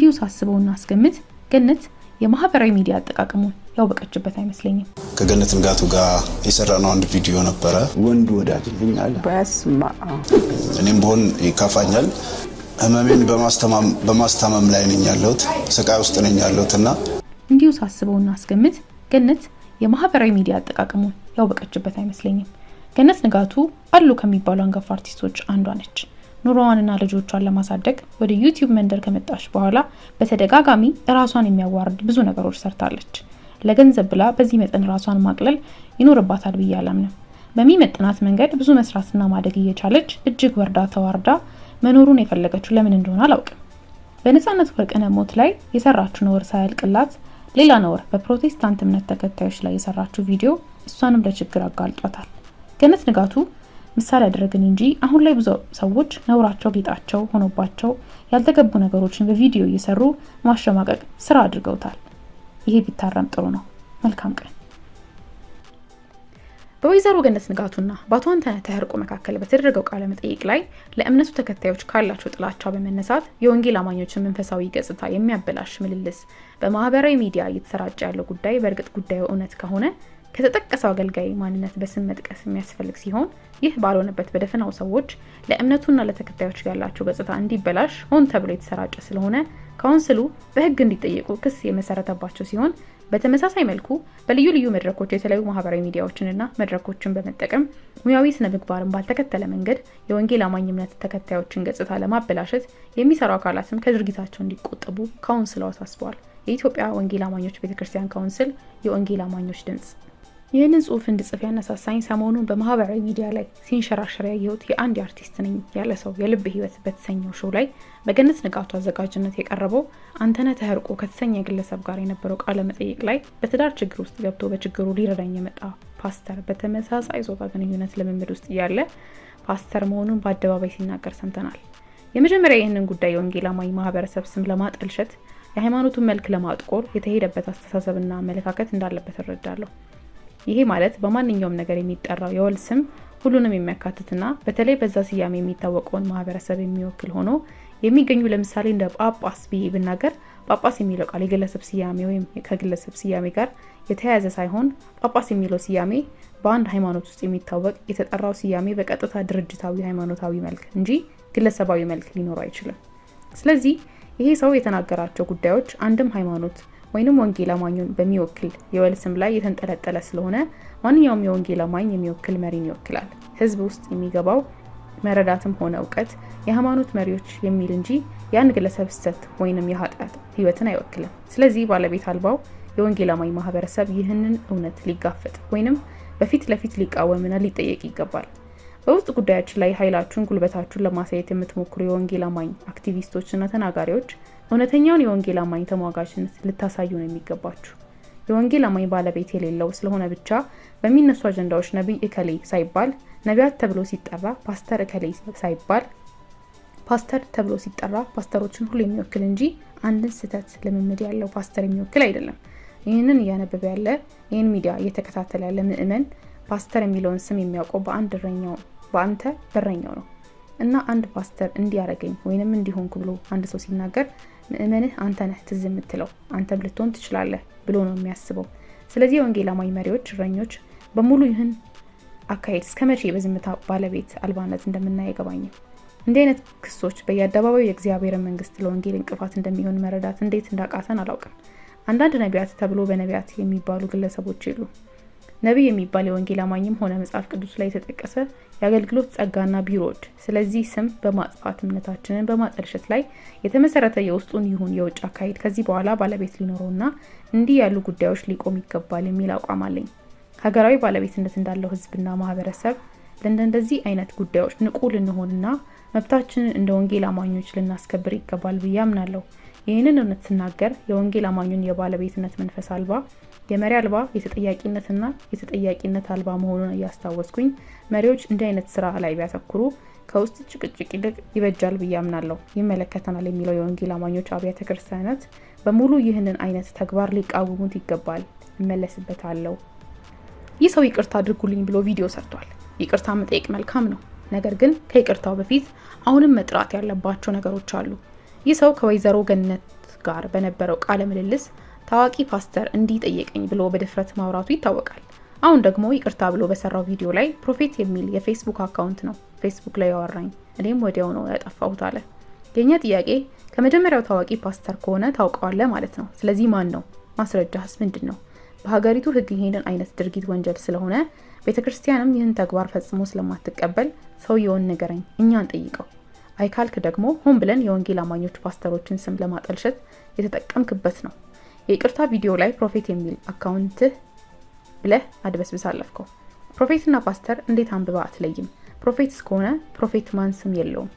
እንዲሁ ሳስበውና አስገምት ገነት የማህበራዊ ሚዲያ አጠቃቀሙን ያወቀችበት አይመስለኝም። ከገነት ንጋቱ ጋር የሰራነው አንድ ቪዲዮ ነበረ። ወንድ ወዳጅ ነኝ አለ። በስመ አብ። እኔም ብሆን ይከፋኛል። ህመሜን በማስታመም ላይ ነኝ ያለሁት፣ ስቃይ ውስጥ ነኝ ያለሁት እና እንዲሁ ሳስበውና አስገምት ገነት የማህበራዊ ሚዲያ አጠቃቀሙን ያወቀችበት አይመስለኝም። ገነት ንጋቱ አሉ ከሚባሉ አንጋፋ አርቲስቶች አንዷ ነች። ኑሮዋንና ልጆቿን ለማሳደግ ወደ ዩቲዩብ መንደር ከመጣች በኋላ በተደጋጋሚ ራሷን የሚያዋርድ ብዙ ነገሮች ሰርታለች። ለገንዘብ ብላ በዚህ መጠን ራሷን ማቅለል ይኖርባታል ብዬ አላምንም። በሚመጥናት መንገድ ብዙ መስራትና ማደግ እየቻለች እጅግ ወርዳ ተዋርዳ መኖሩን የፈለገችው ለምን እንደሆነ አላውቅም። በነጻነት ወርቅነህ ሞት ላይ የሰራችው ነውር ሳያልቅላት ሌላ ነውር በፕሮቴስታንት እምነት ተከታዮች ላይ የሰራችው ቪዲዮ እሷንም ለችግር አጋልጧታል። ገነት ንጋቱ ምሳሌ ያደረግን እንጂ አሁን ላይ ብዙ ሰዎች ነውራቸው ጌጣቸው ሆኖባቸው ያልተገቡ ነገሮችን በቪዲዮ እየሰሩ ማሸማቀቅ ስራ አድርገውታል። ይሄ ቢታረም ጥሩ ነው። መልካም ቀን። በወይዘሮ ገነት ንጋቱና በአቶ አንተነህ ተህርቆ መካከል በተደረገው ቃለ መጠይቅ ላይ ለእምነቱ ተከታዮች ካላቸው ጥላቻ በመነሳት የወንጌል አማኞችን መንፈሳዊ ገጽታ የሚያበላሽ ምልልስ በማህበራዊ ሚዲያ እየተሰራጨ ያለው ጉዳይ በእርግጥ ጉዳዩ እውነት ከሆነ ከተጠቀሰው አገልጋይ ማንነት በስም መጥቀስ የሚያስፈልግ ሲሆን፣ ይህ ባልሆነበት በደፈናው ሰዎች ለእምነቱና ለተከታዮች ያላቸው ገጽታ እንዲበላሽ ሆን ተብሎ የተሰራጨ ስለሆነ ካውንስሉ በሕግ እንዲጠየቁ ክስ የመሰረተባቸው ሲሆን፣ በተመሳሳይ መልኩ በልዩ ልዩ መድረኮች የተለያዩ ማህበራዊ ሚዲያዎችንና መድረኮችን በመጠቀም ሙያዊ ስነ ምግባርን ባልተከተለ መንገድ የወንጌል አማኝ እምነት ተከታዮችን ገጽታ ለማበላሸት የሚሰሩ አካላትም ከድርጊታቸው እንዲቆጠቡ ካውንስሉ አሳስበዋል። የኢትዮጵያ ወንጌል አማኞች ቤተክርስቲያን ካውንስል፣ የወንጌል አማኞች ድምጽ። ይህንን ጽሁፍ እንድጽፍ ያነሳሳኝ ሰሞኑን በማህበራዊ ሚዲያ ላይ ሲንሸራሸር ያየሁት የአንድ አርቲስት ነኝ ያለ ሰው የልብ ህይወት በተሰኘው show ላይ በገነት ንጋቱ አዘጋጅነት የቀረበው አንተነህ ተህርቆ ከተሰኘ ግለሰብ ጋር የነበረው ቃለ መጠይቅ ላይ በትዳር ችግር ውስጥ ገብቶ በችግሩ ሊረዳኝ የመጣ ፓስተር በተመሳሳይ ጾታ ግንኙነት ልምምድ ውስጥ እያለ ፓስተር መሆኑን በአደባባይ ሲናገር ሰምተናል። የመጀመሪያ ይህንን ጉዳይ የወንጌል አማኝ ማህበረሰብ ስም ለማጠልሸት፣ የሃይማኖቱን መልክ ለማጥቆር የተሄደበት አስተሳሰብና አመለካከት እንዳለበት እረዳለሁ። ይሄ ማለት በማንኛውም ነገር የሚጠራው የወል ስም ሁሉንም የሚያካትትና በተለይ በዛ ስያሜ የሚታወቀውን ማህበረሰብ የሚወክል ሆኖ የሚገኙ፣ ለምሳሌ እንደ ጳጳስ ብዬ ብናገር ጳጳስ የሚለው ቃል የግለሰብ ስያሜ ወይም ከግለሰብ ስያሜ ጋር የተያያዘ ሳይሆን ጳጳስ የሚለው ስያሜ በአንድ ሃይማኖት ውስጥ የሚታወቅ የተጠራው ስያሜ በቀጥታ ድርጅታዊ ሃይማኖታዊ መልክ እንጂ ግለሰባዊ መልክ ሊኖረው አይችልም። ስለዚህ ይሄ ሰው የተናገራቸው ጉዳዮች አንድም ሃይማኖት ወይንም ወንጌል አማኙን በሚወክል የወል ስም ላይ የተንጠለጠለ ስለሆነ ማንኛውም የወንጌል አማኝ የሚወክል መሪን ይወክላል። ህዝብ ውስጥ የሚገባው መረዳትም ሆነ እውቀት የሃይማኖት መሪዎች የሚል እንጂ የአንድ ግለሰብ ስህተት ወይንም የኃጢአት ህይወትን አይወክልም። ስለዚህ ባለቤት አልባው የወንጌል አማኝ ማህበረሰብ ይህንን እውነት ሊጋፈጥ ወይንም በፊት ለፊት ሊቃወምና ሊጠየቅ ይገባል። በውስጥ ጉዳያችን ላይ ኃይላችሁን፣ ጉልበታችሁን ለማሳየት የምትሞክሩ የወንጌል አማኝ አክቲቪስቶችና ተናጋሪዎች እውነተኛውን የወንጌል አማኝ ተሟጋችነት ልታሳዩ ነው የሚገባችሁ። የወንጌል አማኝ ባለቤት የሌለው ስለሆነ ብቻ በሚነሱ አጀንዳዎች ነቢይ እከሌ ሳይባል ነቢያት ተብሎ ሲጠራ፣ ፓስተር እከሌ ሳይባል ፓስተር ተብሎ ሲጠራ ፓስተሮችን ሁሉ የሚወክል እንጂ አንድን ስህተት ልምምድ ያለው ፓስተር የሚወክል አይደለም። ይህንን እያነበበ ያለ፣ ይህን ሚዲያ እየተከታተለ ያለ ምእመን ፓስተር የሚለውን ስም የሚያውቀው በአንድ እረኛው፣ በአንተ በረኛው ነው። እና አንድ ፓስተር እንዲያረገኝ ወይንም እንዲሆንኩ ብሎ አንድ ሰው ሲናገር ምእመንህ አንተ ነህ ትዝ የምትለው፣ አንተም ልትሆን ትችላለህ ብሎ ነው የሚያስበው። ስለዚህ የወንጌል አማኝ መሪዎች፣ እረኞች በሙሉ ይህን አካሄድ እስከ መቼ በዝምታ ባለቤት አልባነት እንደምናይ አይገባኝም። እንዲህ አይነት ክሶች በየአደባባዩ የእግዚአብሔርን መንግስት ለወንጌል እንቅፋት እንደሚሆን መረዳት እንዴት እንዳቃተን አላውቅም። አንዳንድ ነቢያት ተብሎ በነቢያት የሚባሉ ግለሰቦች የሉ። ነቢይ የሚባል የወንጌል አማኝም ሆነ መጽሐፍ ቅዱስ ላይ የተጠቀሰ የአገልግሎት ጸጋና ቢሮዎች፣ ስለዚህ ስም በማጥፋት እምነታችንን በማጠልሸት ላይ የተመሰረተ የውስጡን ይሁን የውጭ አካሄድ ከዚህ በኋላ ባለቤት ሊኖረውና እንዲህ ያሉ ጉዳዮች ሊቆም ይገባል የሚል አቋም አለኝ። ሀገራዊ ባለቤትነት እንዳለው ህዝብና ማህበረሰብ ለእንደዚህ አይነት ጉዳዮች ንቁ ልንሆንና መብታችንን እንደ ወንጌል አማኞች ልናስከብር ይገባል ብዬ አምናለሁ። ይህንን እውነት ስናገር የወንጌል አማኙን የባለቤትነት መንፈስ አልባ፣ የመሪ አልባ፣ የተጠያቂነትና የተጠያቂነት አልባ መሆኑን እያስታወስኩኝ መሪዎች እንዲህ አይነት ስራ ላይ ቢያተኩሩ ከውስጥ ጭቅጭቅ ይልቅ ይበጃል ብዬ አምናለሁ። ይመለከተናል የሚለው የወንጌል አማኞች አብያተ ክርስቲያናት በሙሉ ይህንን አይነት ተግባር ሊቃወሙት ይገባል። እመለስበታለሁ። ይህ ሰው ይቅርታ አድርጉልኝ ብሎ ቪዲዮ ሰርቷል። ይቅርታ መጠየቅ መልካም ነው። ነገር ግን ከይቅርታው በፊት አሁንም መጥራት ያለባቸው ነገሮች አሉ። ይህ ሰው ከወይዘሮ ገነት ጋር በነበረው ቃለ ምልልስ ታዋቂ ፓስተር እንዲህ ጠየቀኝ ብሎ በድፍረት ማውራቱ ይታወቃል። አሁን ደግሞ ይቅርታ ብሎ በሰራው ቪዲዮ ላይ prophet የሚል የፌስቡክ account ነው ፌስቡክ ላይ ያወራኝ፣ እኔም ወዲያው ነው ያጠፋሁት አለ። የእኛ ጥያቄ ከመጀመሪያው ታዋቂ ፓስተር ከሆነ ታውቀዋለህ ማለት ነው። ስለዚህ ማን ነው? ማስረጃህስ ምንድን ነው? በሀገሪቱ ሕግ ይሄንን አይነት ድርጊት ወንጀል ስለሆነ ቤተ ክርስቲያንም ይህን ተግባር ፈጽሞ ስለማትቀበል ሰውየውን ንገረኝ፣ እኛን ጠይቀው። አይካልክ ደግሞ ሆን ብለን የወንጌል አማኞች ፓስተሮችን ስም ለማጠልሸት የተጠቀምክበት ነው። የይቅርታ ቪዲዮ ላይ prophet የሚል account ህ ብለህ አድበስብስ አለፍከው። Prophet ና ፓስተር እንዴት አንብባ አትለይም? Prophet እስከሆነ prophet ማን ስም የለውም።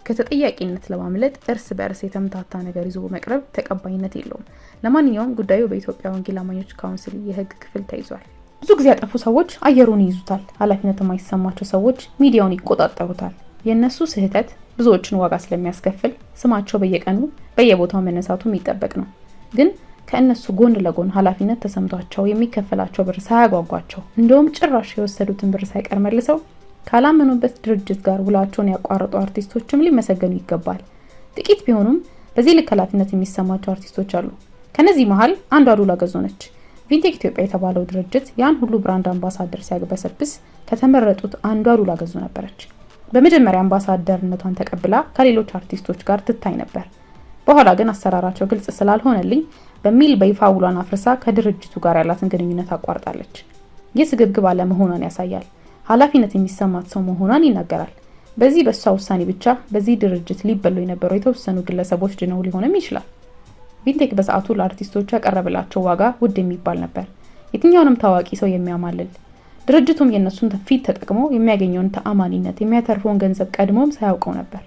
ከተጠያቂነት ለማምለጥ እርስ በእርስ የተምታታ ነገር ይዞ መቅረብ ተቀባይነት የለውም። ለማንኛውም ጉዳዩ በኢትዮጵያ ወንጌል አማኞች ካውንስል የህግ ክፍል ተይዟል። ብዙ ጊዜ ያጠፉ ሰዎች አየሩን ይይዙታል። ኃላፊነት የማይሰማቸው ሰዎች ሚዲያውን ይቆጣጠሩታል። የእነሱ ስህተት ብዙዎችን ዋጋ ስለሚያስከፍል ስማቸው በየቀኑ በየቦታው መነሳቱ የሚጠበቅ ነው። ግን ከእነሱ ጎን ለጎን ኃላፊነት ተሰምቷቸው የሚከፈላቸው ብር ሳያጓጓቸው እንደውም ጭራሽ የወሰዱትን ብር ሳይቀር መልሰው ካላመኑበት ድርጅት ጋር ውላቸውን ያቋረጡ አርቲስቶችም ሊመሰገኑ ይገባል። ጥቂት ቢሆኑም በዚህ ልክ ኃላፊነት የሚሰማቸው አርቲስቶች አሉ። ከነዚህ መሀል አንዷ ሉላ ገዙ ነች። ቪንቴክ ኢትዮጵያ የተባለው ድርጅት ያን ሁሉ brand ambassador ሲያግበሰብስ ከተመረጡት አንዷ ሉላ ገዙ ነበረች። በመጀመሪያ አምባሳደርነቷን ተቀብላ ከሌሎች አርቲስቶች ጋር ትታይ ነበር። በኋላ ግን አሰራራቸው ግልጽ ስላልሆነልኝ በሚል በይፋ ውሏን አፍርሳ ከድርጅቱ ጋር ያላትን ግንኙነት አቋርጣለች። ይህ ስግብግብ አለመሆኗን ያሳያል። ኃላፊነት የሚሰማት ሰው መሆኗን ይናገራል። በዚህ በእሷ ውሳኔ ብቻ በዚህ ድርጅት ሊበሉ የነበሩ የተወሰኑ ግለሰቦች ድነው ሊሆንም ይችላል። ቪንቴክ በሰዓቱ ለአርቲስቶቹ ያቀረበላቸው ዋጋ ውድ የሚባል ነበር፣ የትኛውንም ታዋቂ ሰው የሚያማልል። ድርጅቱም የእነሱን ፊት ተጠቅሞ የሚያገኘውን ተአማኒነት፣ የሚያተርፈውን ገንዘብ ቀድሞም ሳያውቀው ነበር።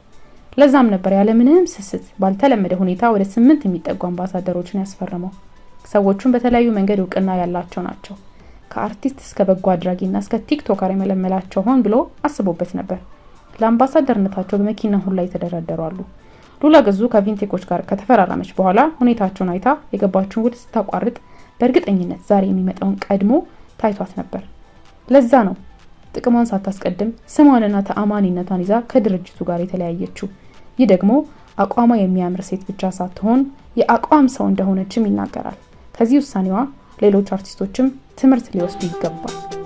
ለዛም ነበር ያለምንም ስስት ባልተለመደ ሁኔታ ወደ 8 የሚጠጉ አምባሳደሮችን ያስፈረመው። ሰዎቹም በተለያዩ መንገድ እውቅና ያላቸው ናቸው። ከአርቲስት እስከ በጎ አድራጊና እስከ TikToker የመለመላቸው ሆን ብሎ አስቦበት ነበር። ለአምባሳደርነታቸው በመኪና ሁላ የተደረደሩ አሉ። ሉላ ገዙ ከቪንቴኮች ጋር ከተፈራረመች በኋላ ሁኔታቸውን አይታ የገባችውን ውል ስታቋርጥ በእርግጠኝነት ዛሬ የሚመጣውን ቀድሞ ታይቷት ነበር። ለዛ ነው ጥቅሟን ሳታስቀድም ስሟንና ተአማኒነቷን ይዛ ከድርጅቱ ጋር የተለያየችው። ይህ ደግሞ አቋሟ የሚያምር ሴት ብቻ ሳትሆን የአቋም ሰው እንደሆነችም ይናገራል። ከዚህ ውሳኔዋ ሌሎች አርቲስቶችም ትምህርት ሊወስዱ ይገባል።